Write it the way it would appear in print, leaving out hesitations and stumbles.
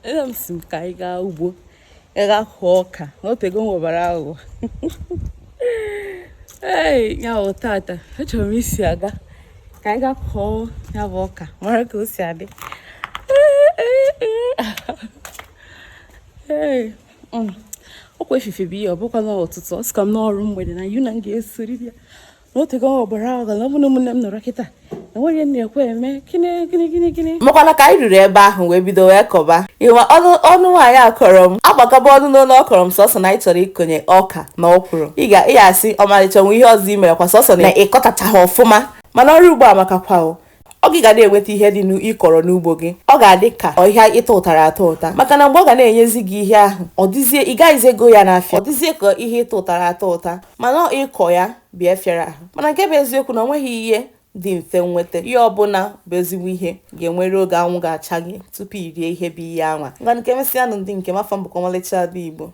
Nne m sị m ka anyị gaa ugbo gaa kụọ ọka na o tego m ghọbara aghụghọ. Ee, ya bụ tata achọrọ m isi aga ka anyị gaa kụọ ya bụ ọka mara ka o si adị. Ee, ọkwa efife bụ ihe ọ bụkwa n'ụtụtụ ọ sịkwa m n'ọrụ mgbede na yu na m ga-esoriri ya na o tego m ghọbara aghụghọ na ọ bụ na ụmụnne m nọrọ kịta na nwere ihe m na-ekwe eme gịnị gịnị gịnị gịnị. Makwana ka anyị ruru ebe ahụ wee bido wee kọba ịma ọnụ ọnụ nwaanyị a kọrọ m agbakọba ọnụ n'ọnụ ọ kọrọ m sọsọ na anyị chọrọ ịkọnye ọka na ọkwụrụ ị ga ị asị ọmalịcha nwe ihe ọzọ i mere kwa sọsọ na ịkọtachaghị ọfụma mana ọrụ ugbo amakakwa o ọ gị ga na-enweta ihe dị n'ịkọrọ n'ugbo gị ọ ga-adị ka ọhịa ịta ụtara atọ ụta maka na mgbe ọ ga na-enyezi gị ihe ahụ ọ dịzie ị gaghịzi ego ya n'afịa ọ dịzie ka ihe ịta ụtara atọ ụta mana ịkọ ya bịa fịara ahụ mana nke bụ eziokwu na ọ nweghị ihe dị mfe nweta ihe ọbụla bụ ezigbo ihe ga-enwere oge anwụ ga-acha gị tupu i rie ihe bụ ihe anwa. Ngwanụ ka emesịanụ ndị nke m afa m bụkwa ọmalịcha ada Igbo.